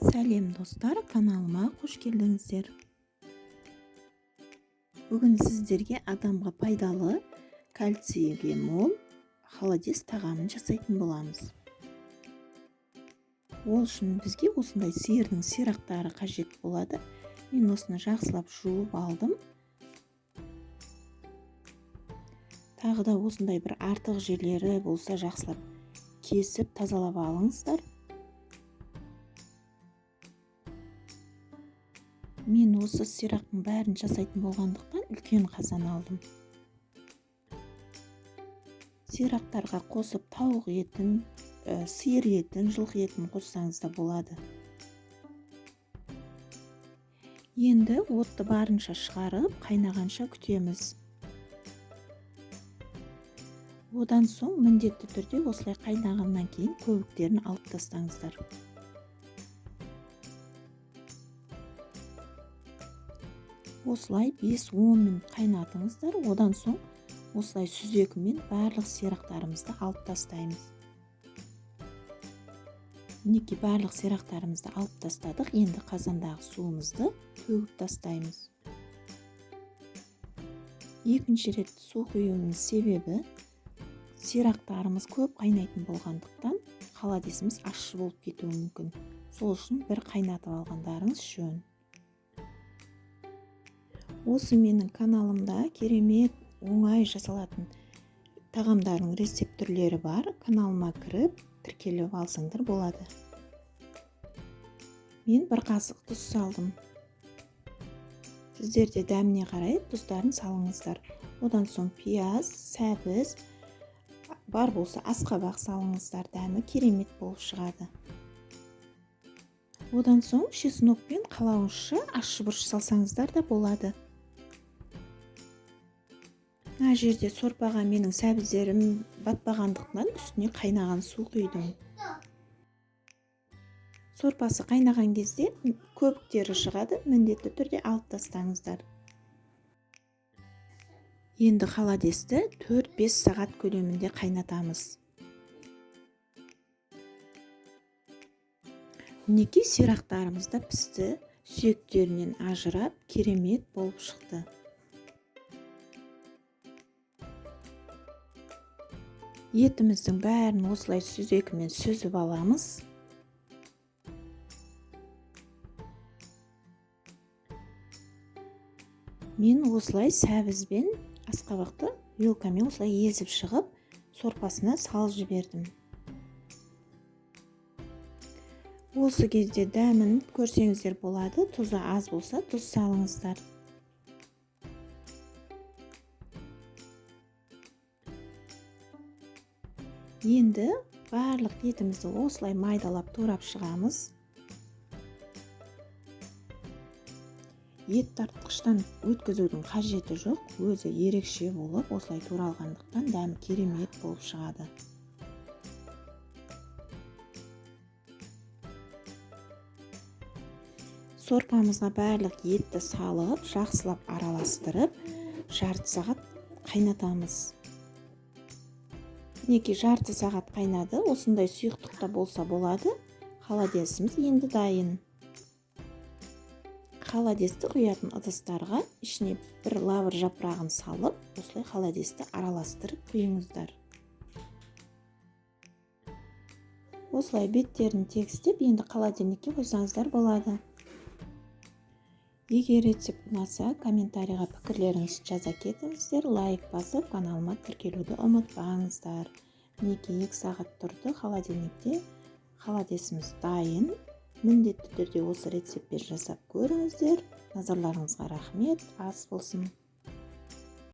Сәлем, достар! Каналыма қош келдіңіздер! Бүгін сіздерге адамға пайдалы, кальцийге мол холодец тағамын жасайтын боламыз. Ол үшін бізге осындай сиырдың сирақтары қажет болады. Мен осыны жақсылап жуып алдым. Тағы да осындай бір артық жерлері болса, жақсылап кесіп тазалап алыңыздар. Мен осы сирақтың бәрін жасайтын болғандықтан, үлкен қазан алдым. Сирақтарға қосып тауық етін, сиыр етін, жылқы етін қоссаңыз да болады. Енді отты барынша шығарып, қайнағанша күтеміз. Одан соң міндетті түрде осылай қайнағаннан кейін көбіктерін алып тастаңыздар. Осылай 5-10 минут қайнатыңыздар. Одан соң осылай сүзекімен барлық сирақтарымызды алып тастаймыз. Мінекей, барлық сирақтарымызды алып тастадық. Енді қазандағы суымызды төгіп тастаймыз. Екінші рет су құюымның себебі, сирақтарымыз көп қайнайтын болғандықтан, холодесіміз ащы болып кетуі мүмкін. Сол үшін бір қайнатып алғандарыңыз жөн. Осы менің каналымда керемет оңай жасалатын тағамдардың рецепт түрлері бар. Каналыма кіріп, тіркеліп алсаңдар болады. Мен бір қасық тұз салдым. Сіздер де дәміне қарай тұздарын салыңыздар. Одан соң пияз, сәбіз бар болса, асқабақ салыңыздар, дәмі керемет болып шығады. Одан соң чеснок пен қалауынша ащы бұрыш салсаңыздар да болады. Мына жерде сорпаға менің сәбіздерім батпағандықтан, үстіне қайнаған су құйдым. Сорпасы қайнаған кезде көбіктері шығады, міндетті түрде алып тастаңыздар. Енді холодесті 4-5 сағат көлемінде қайнатамыз. Мінекей, сирақтарымыз да пісті, сүйектерінен ажырап, керемет болып шықты. Етіміздің бәрін осылай сүзекімен сүзіп аламыз. Мен осылай сәбіз бен асқабақты вилкамен осылай езіп шығып, сорпасына салып жібердім. Осы кезде дәмін көрсеңіздер болады. Тұзы аз болса, тұз салыңыздар. Енді барлық етімізді осылай майдалап турап шығамыз. Ет тартқыштан өткізудің қажеті жоқ, өзі ерекше болып осылай туралғандықтан, дәмі керемет болып шығады. Сорпамызға барлық етті салып, жақсылап араластырып, жарты сағат қайнатамыз. Мінекей, жарты сағат қайнады. Осындай сұйықтықта болса болады. Холодесіміз енді дайын. Холодесті құятын ыдыстарға ішіне бір лавр жапырағын салып, осылай холодесті араластырып құйыңыздар. Осылай беттерін тегістеп, енді холодильникке қойсаңыздар болады. Егер рецепт ұнаса, комментарийға пікірлеріңізді жаза кетіңіздер. Лайк басып, каналыма тіркелуді ұмытпаңыздар. Мінекей, 2 сағат тұрды холодильникте. Холодесіміз дайын. Міндетті түрде осы рецептпен жасап көріңіздер. Назарларыңызға рахмет, ас болсын!